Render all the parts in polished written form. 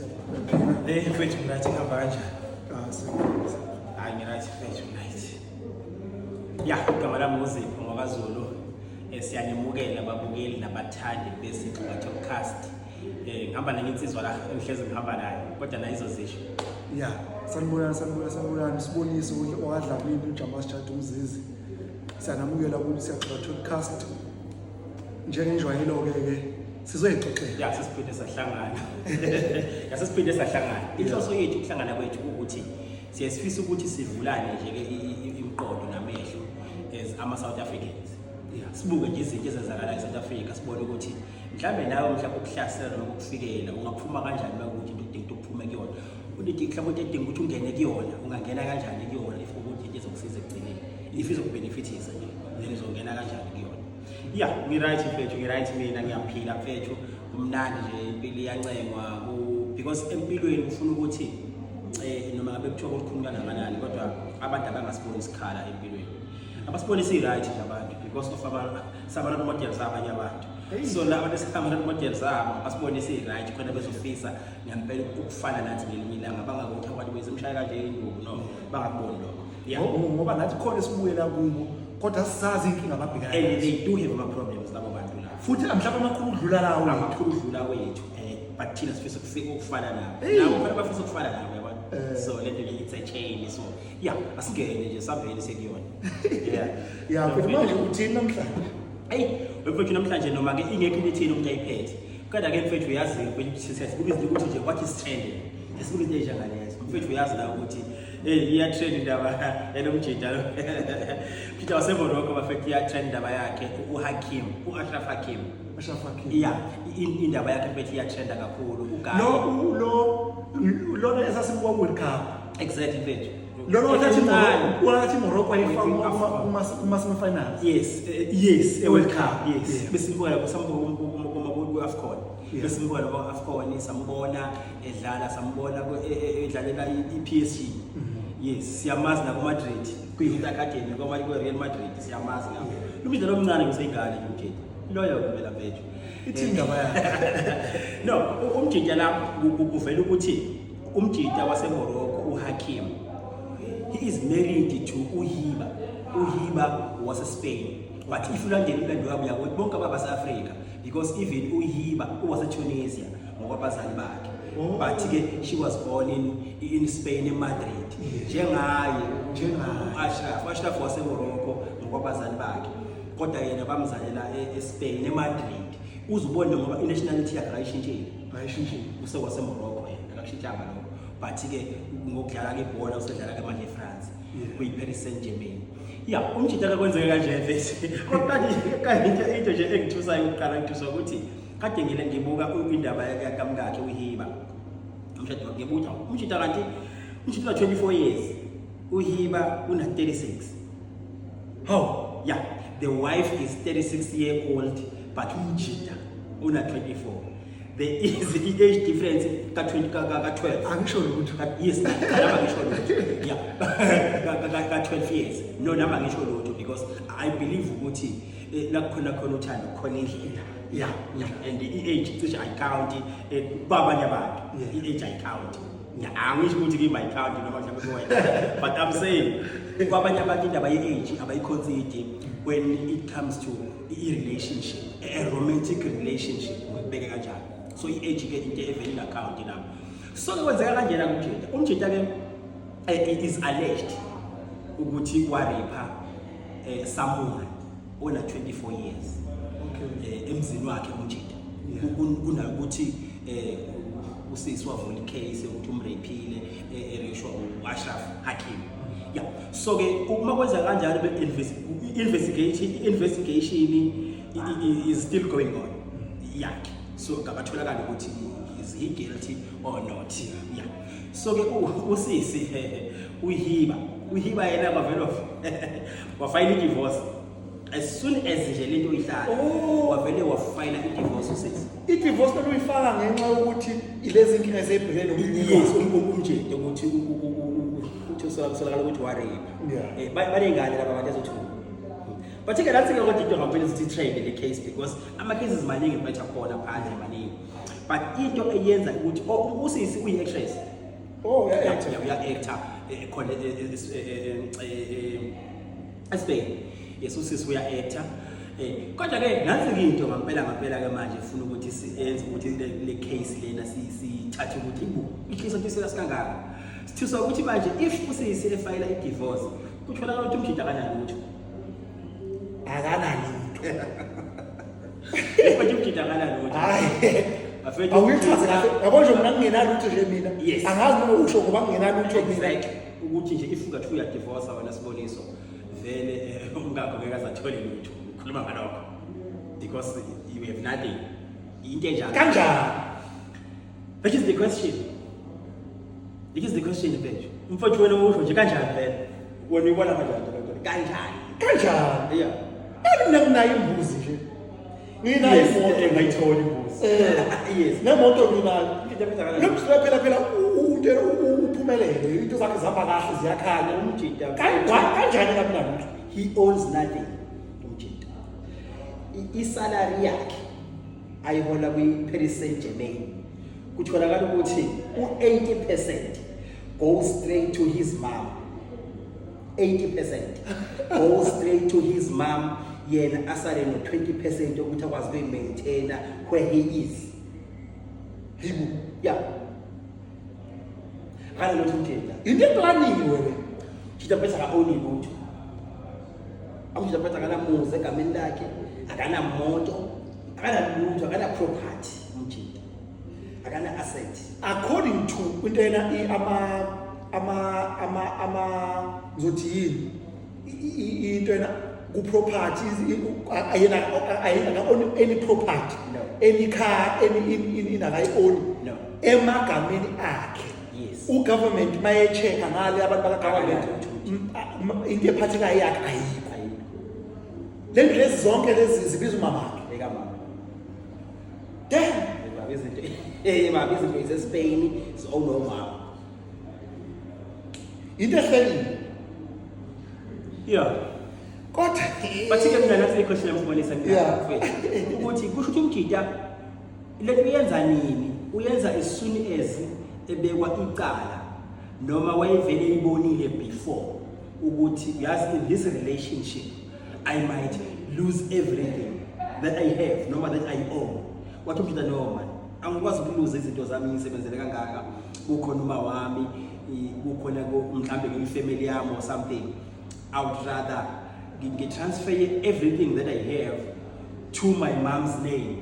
Siyaphila. Hey mfethu, ngi-right, kuhamba kanjani? Ah, siyaphila. Hayi, ngi-right mfethu, ngi-right. Ya, igama lami uZipho ngwakaZulu. Siyanimukela babukeli nabathandi beSixuka Talkcast. Ngihamba nenye insizwa la engihlezi ngihamba nayo, kodwa nayo izozisho. Ya, sanibonani, sanibonani, sanibonani. Sibonise ukuthi owadlamini uJamas Chad Umzizi. Siyanamukela kuthi Siyaxoxa Podcast. Njengenjwayelo ke sizoyixoxela. Ya, sesiphinde sahlangana. Ya, sesiphinde sahlangana. Inhloso yethu ukuhlangana kwethu ukuthi siyasifisa ukuthi sivulane nje ke imiqondo namehlo as ama South Africans. Sibuke nje izinto ezenzakalayo e-South Africa, sibone ukuthi mhlawumbe nawe mhlawumbe ukuhlasela noma ukufikela ungaphuma kanjani uma kuwukuthi into udinga ukuthi uphume kuyona, ukuthi mhlawumbe into edinga ukuthi ungene kuyona, ungangena kanjani kuyona if ukuthi into ezokusiza ekugcineni, if izokubhenefithisa nje, then uzongena kanjani kuyona. Ya, ngi-right mfethu, ngi-right mina, ngiyaphila mfethu, kumnandi nje, impilo iyancengwa because empilweni ufuna ukuthi noma ngabe kuthiwa kulikhulu kangakanani, kodwa abantu abangasiboni isikhala empilweni, abasiboni si-right nje abantu because of sama-role models abanye abantu. Hey. So laba besihamba models zabo abasibone si-right khona bezofisa ngempela ukufana nathi ngelinye ilanga, bangakuthi abantu bezimshaya kanje induku, no, bangakuboni lokho, yeah. Ngoba nathi khona esibuyela kubo, kodwa sisazi inkinga ababhekana And nazo. they do have ama-problems labo bantu labo. Futhi mhlawumbe amakhulu ukudlula lawo. Amakhulu ukudlula kwethu, but thina sifisa ukufika ukufana nabo. Hey. Nabo phela bafisa ukufana nabo, yabona. Eh. So lento nje it's a chain, so yeah, asingene nje savele sekuyona, yeah. Ya, futhi manje uthini namhlanje? Eyi mfethu, namhlanje noma ke ingekho into ethini umuntu ayiphethe, kodwa ke mfethu uyazi sibuka izinto ukuthi nje what is trending, sibuka izinto ey'njengalezo mfethu, uyazi la ukuthi hey, iya-trend indaba yalo mjida lo mjida waseMorocco bafethu, iya-trend indaba yakhe uHakim, u-Ashraf Hakim. Ashraf Hakimi. Ya, indaba yakhe mfethu iyatrenda kakhulu ugayi. Lo lona esasibuka ku-World Cup. Exactly mfethu. Lona wathatha Emncane. iMorocco, wathatha iMorocco wayifaka kuma semifinals. Yes, e-World Cup, yes. Besimbuka lapho, sambuka ku-AFCON. Besimbuka lapho ku-AFCON, sambona edlala, sambona edlalela i-PSG. Yes, siyamazi naku-Madrid, kwi-Youth Academy kwe-Real Madrid, siyamazi lapho. Lo mdlalo omncane kuseyingane nje umjita. Loyo kuphela mfethu. Ithini indaba yakhe? No, umjita la kuvela ukuthi umjita waseMorocco uHakim, he is married to uHiba, uHiba waseSpain, but if ulandela umlando wabo uyabona bonke ababase-Afrika, because even uHiba uwaseTunisia ngokwabazali bakhe. Oh. But ke she was born in Spain, eMadrid. Njengaye. Njengaye. U-Ashraf, u-Ashraf waseMorocco ngokwabazali bakhe, kodwa yena bamzalela eSpain, eMadrid. Uzubone ngoba i-nationality yakhe akayishintshile. Ayishintshile. UsewaseMorocco yena, akakushintshanga lokho, but-ke ngokudlala-ke ibhola usedlala-ke manje eFrance, kuyi-Paris Saint Germain. Ya, umjita ke kwenzeke kanje mfethu, kodwa kanti into nje engithusayo ukuqala, ngithuswa ukuthi kade ngile ngibuka indaba yakamkakhe uHiba, umshado wakhe, ngibuka umjita, kanti umjita una 24 years, uHiba una 36. How? Yeah, the wife is 36 year old, but umjita una 24. There is i-age difference ka-20, ka-12. Angisho lutho. Yes, nama ngisho lutho, yeah, ka 12 years. No, nama ngisho lutho because I believe ukuthi la kukhona khona uthando khona indlela. Yeah, and i-age cishe ayi-count kwabanye abantu. I-age ayi-count. Yeah, angisho ukuthi kimi ayi-count noma mhlawumbe kuwena, but I'm saying kwabanye abantu indaba ye-age abayi-consider when it comes to i-relationship, a romantic relationship, ngikubeke kanjalo. So i-age ke into evele inga-count lapho. So ke kwenzeka kanjena kumjita, umjita ke is alleged ukuthi wa-rape someone ona 24 years emzini wakhe umjita. Kunakuthi usisi wavula i-case yokuthi umraphile, ereshwa u-Ashraf Hakim. Yeah, so ke uma kwenzeka kanjalo, investigation is still going on yakhe, so ngabatholakala ukuthi is he guilty or not. Yeah, so ke usisi uHiba, uHiba yena kwavela wafayila i-divorce as soon as nje lento ihlala. Oh. Wavele wafayila i-divorce usisi. I-divorce lolu uyifaka ngenxa yokuthi ilezi nkinga eseyibhekene nomyeni Yes. wakhe. Umjita ukuthi uthi usolakala ukuthi wa-rape. Baney'ngane laba bantu ezothi But ke nathi ke kodwa into ngampela sithi trend le case, because ama cases maningi mfethu, akhona phandle maningi, but into eyenza ukuthi, oh, usisi uyi actress. Oh, uya-actor. Uya-actor khona eSpain. Yes, usisi uya-actor. Kodwa ke nansi ke into ngampela ngampela ke manje ufuna ukuthi siyenze ukuthi le case lena sithathe ukuthi ibu i-case into serious kangaka. Sithiswa ukuthi manje if usisi efayela i-divorce, kutholakala ukuthi umjita akanalutho. Akanalutho. Manje umjita akanalutho. Hayi. Bafethu, awuyithathe kahle, yabo nje mina ngingenalutho nje mina. Angazi noma usho ngoba ngingenalutho mina. Exactly, ukuthi nje if ungathi uyadivorce wena Siboniso, vele umkakho ngeke azathole lutho. Ukhuluma ngalokho because you have nothing, into enjalo. Kanjani? That is the question, that is the question mfethu. Mfethu, wena usho nje kanjani vele? Wena uyibona kanjani le nto? Kanjani? Kanjani? Yeah. Yani mina nginayo imbuzi nje, nginayo imoto. Engayitholi imbuzi. Nemoto nginayo. Into efeza Lo mjita phela uphumelele, into zakhe zihamba kahle, ziyakhanya. Umjita. Kanjani ngabi nalutho? He owns nothing umjita. Isalary yakhe ayihola kwi-Paris Saint-Germain, kutholakala ukuthi u-80% goes straight to his mom. 80% goes straight to his mom, yena asale no-20% ukuthi akwazi ukuyi-maintaina where he is. Hibu. Yeah, akanalutho umjita. Into eplaniwe le. Umjita mfethu aka-owni lutho. Umjita mfethu akanamuzi egameni lakhe, akanamoto, akanalutho, akana-property umjita, akana-asset. According to into yena ama ama ama ama ngizothi yini, into yena ku-property yena aka-own any property? No. Any car, any in akayi-own? No. Emagameni akhe? Yes. U-government maye-check-a ngale, abantu baka-government, Akanalutho. into ephathekayo yakhe ayikho? Ayikho. Le nto lezi zonke lezi zibiza umamakhe? Ekamama. Damn. Baba, izinto baba, izinto iseSpain zi-own omama. Into ehlelile. Yeah. Kodwa But-ke mina nathi i-question yami, Sibonisa, mfethu, ukuthi kusho ukuthi umjita lento uyenza nini? Uyenza as soon as ebekwa icala, noma wayevele ibonile before ukuthi yazi, in this relationship I might lose everything that I have noma that I own? Wathi umjita, "No man, angikwazi ukuluza izinto zami ngisebenzele kangaka, kukhona uma wami, kukhona mhlambe kwi-family yami or something. I would rather ngi-transfer everything that I have to my mom's name,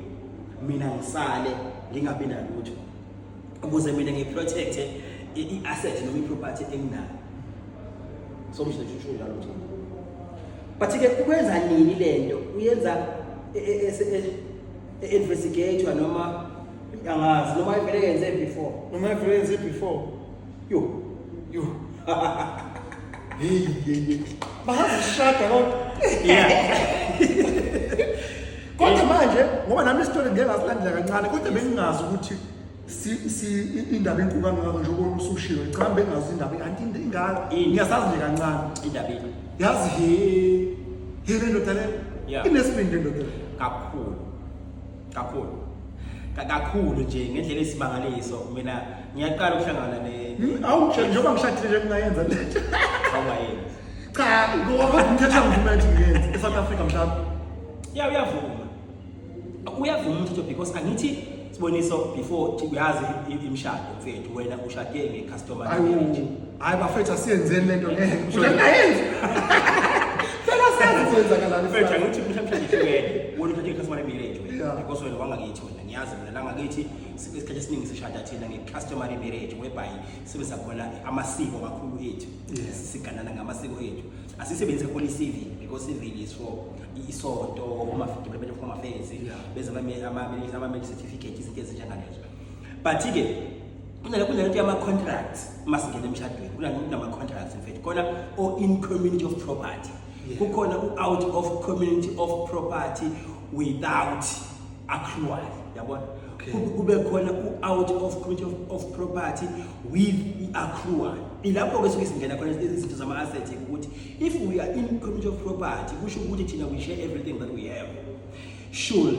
mina ngisale ngingabi nalutho, ukuze mina ngiprotecte i-asset noma i-property enginayo." So msho nje njalo ukuthi, but-ke ukwenza nini lento? Uyenza e-investigator noma angazi, noma ivele yenze before? Noma vele yenze before. Yo. Yo, hey hey hey, bayazishada kodwa. Kodwa manje ngoba nami isitori ngeke ngasilandela kancane, kodwa bengingazi ukuthi si indaba enkulu kangaka njengoba usushilo. Cha, bengazi indaba anti ingaka. Ini? Ngiyasazi nje kancane. Indabeni. Yazi, he he, le ndoda le inesibindi le ndoda le. Kakhulu kakhulu. Kakhulu nje ngendlela esimangaliso. Mina ngiyaqala ukuhlangana ne Awu, njengoba ngishadile nje, ngingayenza le nto. Awungayenzi. Cha, ngoba umthetho angivumela ukuthi ngiyenze e-South Africa mhlawumbe. Ya, uyavuma, uyavuma umthetho, because angithi Siboniso, before uyazi imishado mfethu, wena ushade nge-customary Awu. marriage. Hayi bafethu, asiyenzeni lento, ngeke ngingayenzi phela, sazi kwenzakalani. Mfethu, angithi mhlawumbe ihlukene, wena ushade nge-customary marriage wena, because wena wangakithi, wena ngiyazi mina la ngakithi isikhathi esiningi sishada thina nge-customary marriage, whereby sebenzisa khona amasiko kakhulu ethu. Siganana ngamasiko ethu, asisebenzisi kakhulu i-civil, because civil is for isonto, home department of home affairs, beze ama-marriage certificate, izinto ezinjengalezo. But-ke kunalento yama-contracts uma singena emshadweni, kunama-contracts in fact khona o-in community of property, kukhona u-out of community of property without accrual, yabona. Okay. Kube khona u-out of community of property with i-accrual. Ilapho-ke suke singena khona izinto zama-asset, ukuthi if we are in community of property, kusho ukuthi thina we share everything that we have. Should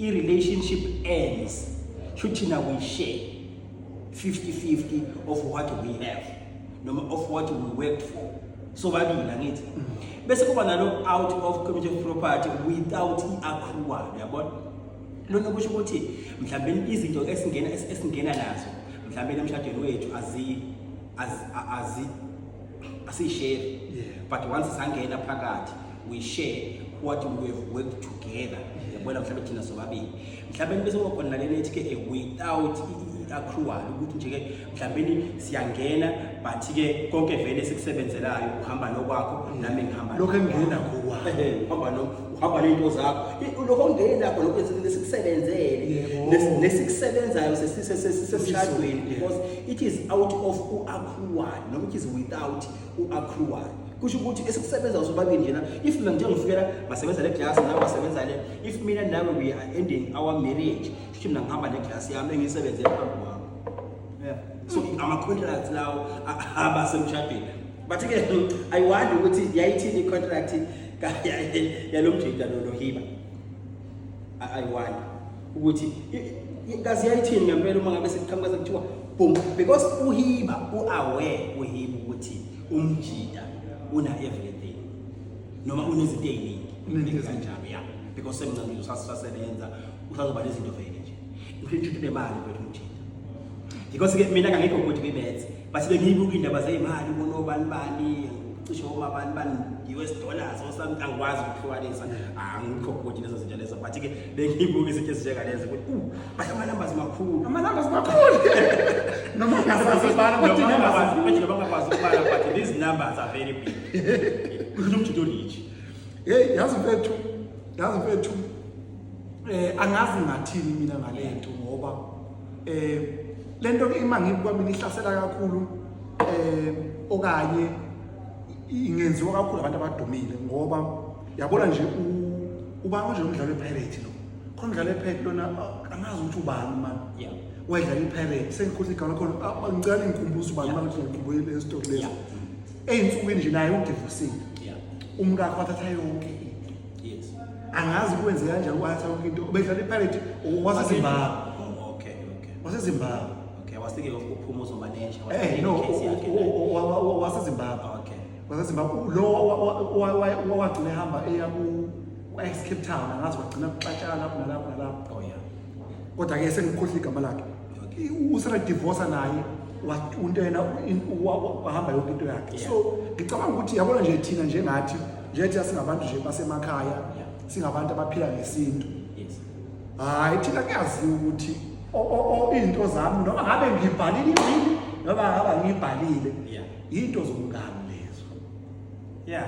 i-relationship ends, should thina we share 50-50 of what we have noma of what we worked for sobabili, angithi? Bese kuba nalo out of community of property without i-accrual, uyabona. Lona kusho ukuthi mhlawumbe izinto esingena nazo mhlawumbe emshadweni wethu azi asiyishare, but once sangena phakathi, we share what we have worked together, yabona, mhlawumbe thina sobabili. Mhlawumbe bese kuba khona nalena ethi ke without i-accrual, ukuthi nje ke mhlawumbe siyangena, but ke konke vele esikusebenzelayo uhamba nokwakho, nami ngihamba Lokho engingenakho kwami. Ehe, uhamba no uhamba ney'nto zakho. Lokho ongenakho, lokho esikusebenzele, nesikusebenzayo sesisemshadweni, because it is out of u-accrual noma it is without u-accrual. Kusho ukuthi esikusebenzayo sobabili njena, if mina njengofikela ngasebenza le glass, nawe wasebenza le, if mina nawe we are ending our marriage, kusho mina ngihamba ne-glass yami engiyisebenzele phambi kwami. Yeah. So ama-contracts lawo aba semshadweni, but ke I wonder ukuthi yayithini i-contract yalo mjita lo noHiba. I wonder ukuthi kazi yayithini ngempela uma ngabe sekuqhamuka sekuthiwa boom, because uHiba u-aware, uHiba, ukuthi umjita una everything noma unezinto ey'ningi. Unezinto eziningi. Kanjalo, ya, because semncane, usasebenza, usazoba nezinto vele nje, usho unemali kwethu umjita, because ke mina kangikho good kwi-maths, but bengiyibuka indaba zey'mali kunobani bani, cishe oma bani bani US dollars or something, angikwazi ukuhlukanisa, angikho good lezo zinto lezo, but ke bengiyibuka izinto ezinjengalezo ukuthi but ama-numbers makhulu. Ama-numbers makhulu noma ungasazi ubala, kodwa Noma i-numbers manje noma ngakwazi ukubala, but these numbers are very big. Kusho umjita o-rich. Hey, yazi mfethu, yazi mfethu, angazi ngathini mina ngalento, ngoba lento ke ima ngibuka mina ihlasela kakhulu okanye ingenziwa kakhulu abantu abadumile, ngoba yabona nje uba nje umdlalo wePirate lo, khona umdlalo wePirate lona, angazi ukuthi ubani man. Wedlala iPirate, sengikhohlwe igama lakhona. Ngicela ningikhumbuze ubani manje, ngikhumbule le story leso. Ey'nsukwini nje naye udivosile, umkakhe wathatha yonke into. Angazi kwenze kanjani, wathatha yonke into, bedlala iPirate, waseZimbabwe. Oh, okay. Wasezimbabwe. Okay, I was thinking of uPhumuzo Manesha. No, Case yakhe. waseZimbabwe. Wasezimbabwe lo wagcina ehamba eya ku-ex Cape Town, angazi wagcina kuxatshana lapho nalapho nalapho. Kodwa ke sengikhohlwe igama lakhe. Usana divorce naye, into yena wahamba yonke into yakhe. So ngicabanga ukuthi yabona nje thina njengathi nje thina singabantu nje basemakhaya, singabantu abaphila ngesintu. Hayi, thina kuyaziwa ukuthi into zami noma ngabe ngibhalile i-will noma ngabe ngibhalile, into zomngani lezo. Yeah.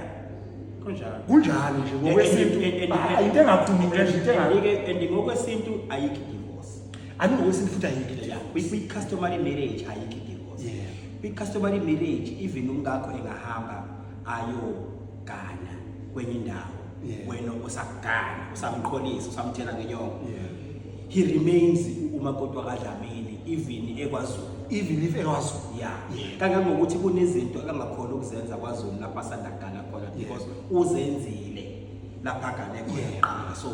Kunjalo. Kunjalo nje ngokwesintu. Hayi, into engakhulumi nje, into And ngokwesintu ayikho divorce. Ani ngokwesintu futhi ayikho divorce. Kwi customary marriage ayikho divorce. Kwi customary marriage, even umkakho engahamba ayogana kwenye indawo, wena usagana, usamqholisa, usamthela ngenyongo, he remains umakoti wakaDlamini even eKwaZulu. Even if eKwaZulu. Yeah. Kangangokuthi kunezinto angakhona ukuzenza KwaZulu lapho asanda kugana khona, because uzenzile lapha agane khona kuqala. So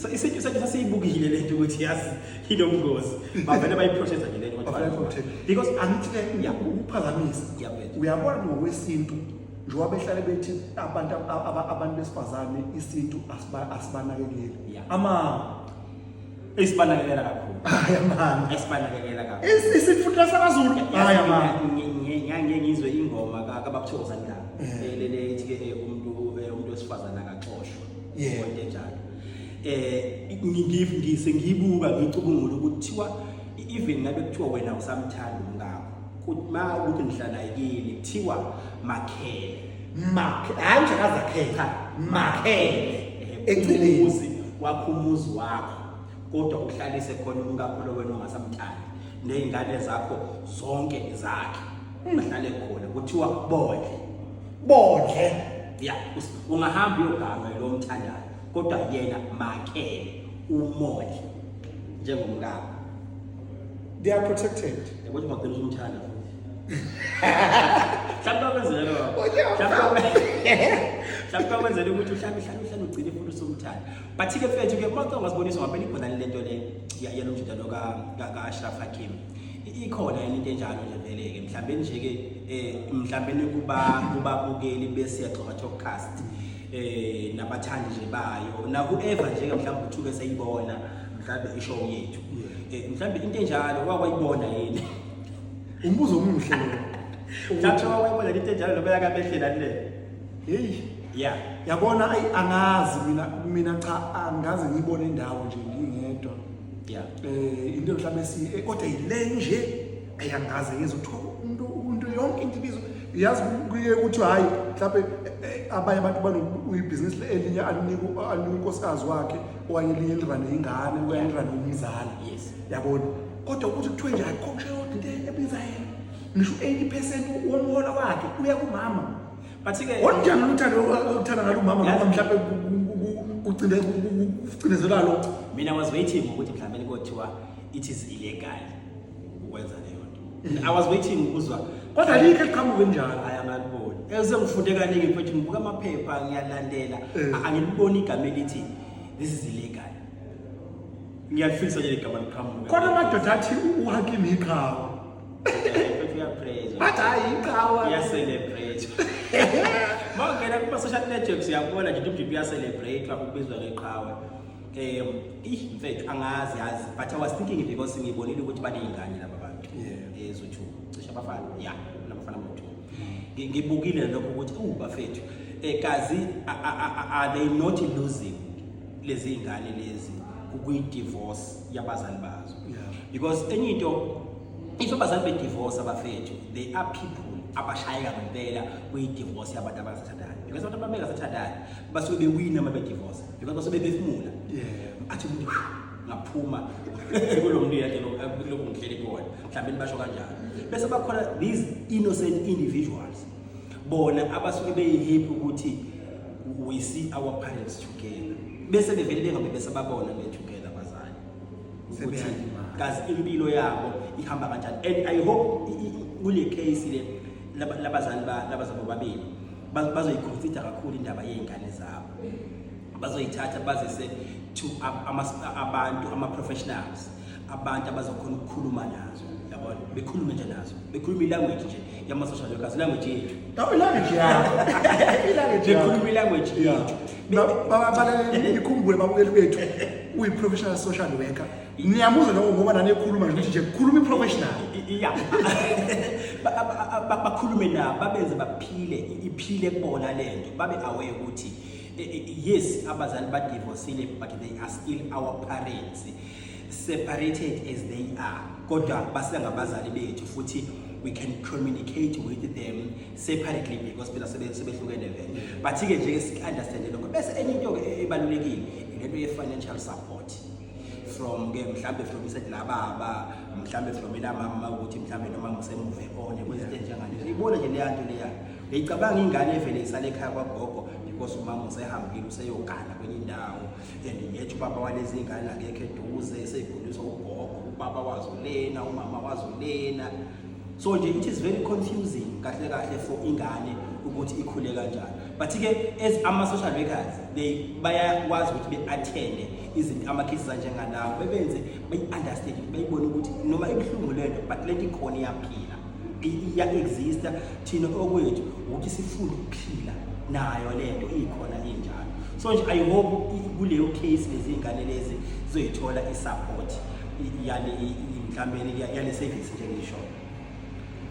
so isintu sethu sasiyibukile lento ukuthi yazi inobungozi, bavele bayiprocessa nje lento ukuthi Bavele bayiprocess. Because Angithi ke ukuphazamisa. Yeah, mfethu. Uyabona ngokwesintu njengoba behlale bethi abantu besifazane isintu asibanakekeli. Ama Esibanakekela kakhulu. Hayi amanga. Esibanakekela kakhulu. Isintu futhi laseKwaZulu. Hayi amanga. Ngiyangeke ngizwe ingoma kaBabuthokozani Ndaba. Le ethi ke umuntu wesifazane akaxoshwa. Into enjalo. Ngise ngiyibuka ngicubungula ukuthi kuthiwa even ngabe kuthiwa wena usamthanda umkakho, kuthi ma ukuthi nihlala kini, kuthiwa makhele. Makhe, hayi nje akazakhele. Cha. Makhele. Eceleni. Umuzi wakho, umuzi wakho, kodwa uhlalise khona umkakho lo wena ongasamthandi, nezingane zakho zonke zakhe, bahlale khona, kuthiwa bodle. Bodle. Ya, ungahamba uyoganga lo mthandayo. Kodwa yena makele umondle njengomkakho. They are protected. Yabo ukuthi bagcina usumthanda futhi. Mhlawumbe bakwenzela lokho. Oh, yeah. Mhlawumbe bakwenzela ukuthi uhlale uhlale uhlale ugcine futhi usumthanda. But ke mfethu ke uma ungasibonisa ngampela ikhona le nto le yalo mjita lo ka Ashraf Hakim. Ikhona yini into enjalo nje vele ke mhlawumbe nje ke mhlawumbe kuba kubabukeli besiyaxoxa talkcast nabathandi nje bayo na whoever nje ke mhlawumbe uthuke seyibona mhlawumbe ishow yethu. Mhlawumbe into enjalo wakwayibona yini? Umbuzo omuhle lo. Mhlawumbe wakwayibona into enjalo noma yakabehlela le. Hey. Yeah. Yabona ayi angazi mina cha angaze ngibone indawo nje ngingedwa. Yeah. Into mhlawumbe si kodwa yile nje ayangaze ngizwe kuthiwa umuntu yonke into ibizwa yazi kuye ukuthi hayi mhlawumbe abanye abantu banobhizinisi elinye alinika unkosikazi wakhe okanye elinye lirane ingane okanye lirane umzala. Yes. Yabona kodwa ukuthi kuthiwe nje akukho ngisho yodwa into ebiza yena ngisho 80% womholo wakhe uya kumama. But ke onjani uthanda ngalo umama noma mhlawumbe kucindezelwa lo. Mina was waiting ukuthi mhlawumbe kothiwa it is illegal ukwenza leyo nto. I was waiting ukuzwa kodwa alikho eliqhamuke njalo. Hayi angaliboni. Esengifunde kaningi mfethu ngibuka amaphepha ngiyalandela angiliboni igama elithi this is illegal. Ngiyalifisa nje igama liqhamuka. Khona amadoda athi uHakim iqhawe. Mfethu uyapraise. Bathi hayi iqhawe. Uyacelebrate. Mawungena kuma social networks uyabona nje ukuthi uyacelebrate ukubizwa ngeqhawe. Mfethu angazi yazi but I was thinking because ngibonile ukuthi baneyingane laba bantu. Yeah. Ezo-2 cishe abafana. Yeah, nabafana bo-2. Ngibukile lokho ukuthi bafethu kazi are they not losing lezi ingane lezi kuyi-divorce yabazali bazo? Yeah. Because enye into if abazali be-divorce abafethu they are people abashayeka ngempela kwi-divorce yabantu abangasathandani because abantu ababengasathandani basuke bewina uma be-divorce because basuke bephefumula. Yeah. Athi umuntu ngaphuma kulo muntu yakhe lokhu ngihleli kuwona mhlawumbe basho kanjalo bese bakhona these innocent individuals bona abasuke beyihappy ukuthi we see our parents together bese bevele bengabe bese babona be together abazali ukuthi Sebeyalimala. kazi impilo yabo ihamba kanjani. And I hope kule case le labazali labazali bobabili bazoyiconsider kakhulu indaba yey'ngane zabo, bazoyithatha bazise to abantu ama-professionals, abantu abazokhona ukukhuluma nazo, yabona, bekhulume nje nazo, bekhulume ilanguage nje yama-social workers, ilanguage yethu. Oh, ilanguage yakho. Ilanguage yakho. Bekhulume ilanguage yethu. Ikhumbule babukeli bethu, uyi-professional social worker. Niyamuzwa lokho ngoba nani ekhuluma nje ukuthi nje khuluma i-professional. Yeah. Bakhulume nabo, babenze baphile, iphile kubona lento, babe aware ukuthi yes abazali badivorcile but they are still our parents, separated as they are, kodwa basengabazali bethu futhi we can communicate with them separately because phela sebehlukene vele. But ke nje si-understand lokho. Bese enye into ke ebalulekile lento ye-financial support from ke mhlambe from iside lababa, mhlambe from elamama, ukuthi mhlambe noma ngisemove on kwezinto enjengalezo. Ibona nje leya nto leya ngiyicabanga ingane evele isale ekhaya kwagogo because umama usehambile useyogana kwenye indawo and yethu ubaba walezi ingane akekho eduze, seyikhuliswa ugogo, ubaba wazo lena, umama wazo lena. So nje it is very confusing kahle kahle for ingane ukuthi ikhule kanjani. But ke as ama social workers they bayakwazi ukuthi be-attende izinto ama cases anjengalawo, bebenze bayi-understand, bayibone ukuthi noma ibuhlungu lento but lento ikhona iyaphila, iya-exista. Thina okwethu ukuthi sifunde ukuphila nayo lento ikhona injalo. So nje I hope kuleyo case lezi ingane lezi zizoyithola i-support yale mhlawumbe yale service nje ngisho.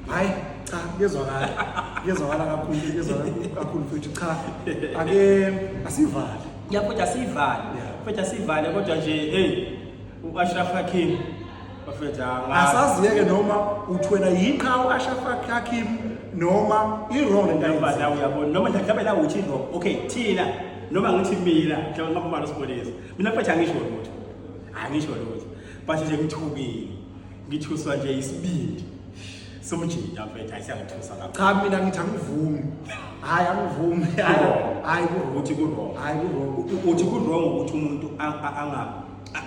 Hayi cha, kuyezwakala, kuyezwakala kakhulu, kuyezwakala kakhulu mfethu. Cha, ake asivale. Ya, kodwa asivale. Yeah. Kodwa asivale, kodwa nje hey u-Ashraf Hakim bafethu angazi. Asazi-ke noma uthi wena yiqhawe u-Ashraf Hakim noma i-wrong lento Noma ayenzayo. la uyabona noma mhlawumbe la uthi wrong. Okay, thina noma ngithi mina mhlawumbe ngapha sibonisa. Mina mfethu angisho lutho. Angisho lutho. But nje ngithukile. Ngithuswa nje isibindi. Somjinja mfethu, ayisiyangithusa lapho. Cha, mina ngithi angivumi, hayi, angivumi, hayi, ku-wrong. Uthi ku-wrong. Hayi, ku-wrong. Uthi ku-wrong ukuthi umuntu anga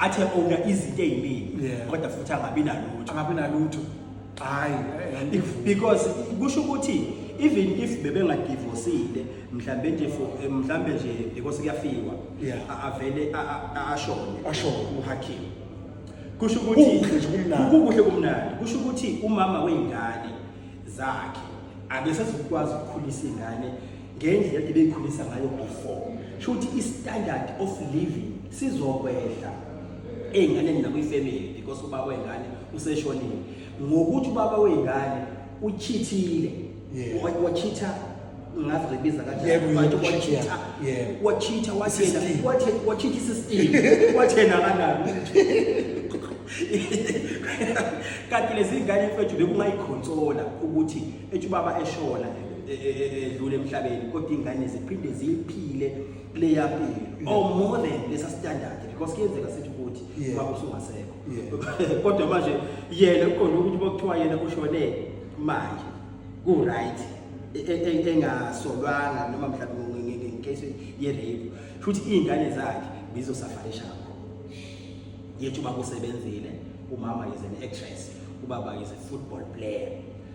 athe owner izinto ey'ningi kodwa futhi angabi nalutho. Angabi nalutho, hayi, angivumi. Because kusho ukuthi even if bebengadivosile mhlambe nje for mhlambe nje because kuyafiwa, avele ashone Ashone. uHakim, kusho ukuthi Kukuhle nje, kumnandi. Kukuhle, kumnandi. Kusho ukuthi umama wey'ngane zakhe abesezokwazi ukukhulisa iy'ngane ngendlela ebeyikhulisa ngayo before. Sho ukuthi i-standard of living sizokwehla ey'nganeni nakwifamily because ubaba wey'ngane useshonile, ngokuthi ubaba wey'ngane uchithile. Wachitha, ngazi ngibiza kanjani, but wachitha, wachitha, wathena System. Wachitha isystem, wathena kanani. Kanti lezi ngane mfethu bekungayikhonsola ukuthi ethi ubaba eshona, edlule emhlabeni, kodwa ingane ziphinde ziyiphile leya mpilo or more than lesa standard, because kuyenzeka sithi ukuthi ubaba usungasekho, kodwa manje yena uqonde ukuthi bokuthiwa yena ushone manje ku-right, engasolwanga noma mhlawumbe ngecase ye-rape, futhi iy'ngane zakhe bizosafarisha kakhulu. Yethu ubaba usebenzile, umama is an actress, ubaba is a football player,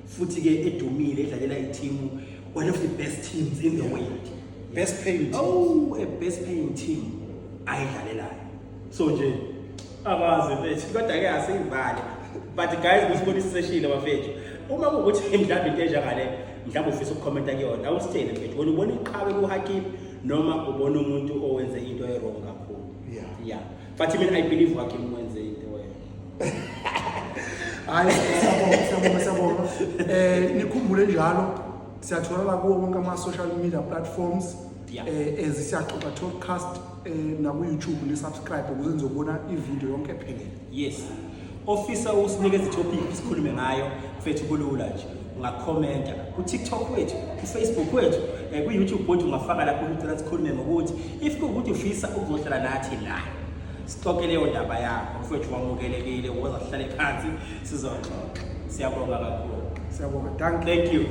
futhi-ke edumile, edlalela i-team, one of the best teams in the world. Best paying team. Oh, a best paying team ayidlalelayo. So nje abazi mfethu, kodwa-ke asiyivale. But guys, kusibona isiseshile bafethu. Uma kuwukuthi mhlawumbe into enjengale mhlawumbe ufisa ukukhomenta kuyona, awusitshele mfethu, wena ubona iqhawe kuHakim noma ubona umuntu owenze into e-wrong kakhulu? Yeah, but mina I believe uHakim wenze into Hayi, siyabonga, siyabonga, siyabonga. Nikhumbule njalo siyatholakala kuwo wonke ama social media platforms as Siyaxoxa Podcast, na ku YouTube, ni subscribe ukuze nizobona i-video yonke ephelele. Yes, ofisa usinikeza itopic sikhulume ngayo mfethu, kulula nje, ungakhomenta ku-TikTok wethu, ku-Facebook wethu, ku-YouTube wethu, ungafaka lapho ucela sikhulume ngokuthi. If kuwukuthi ufisa ukuzohlala nathi la sixoxe leyo ndaba yakho mfethu, wamukelekile, woza sihlale phansi sizoxoxa. Siyabonga kakhulu. Siyabonga, thank Thank you.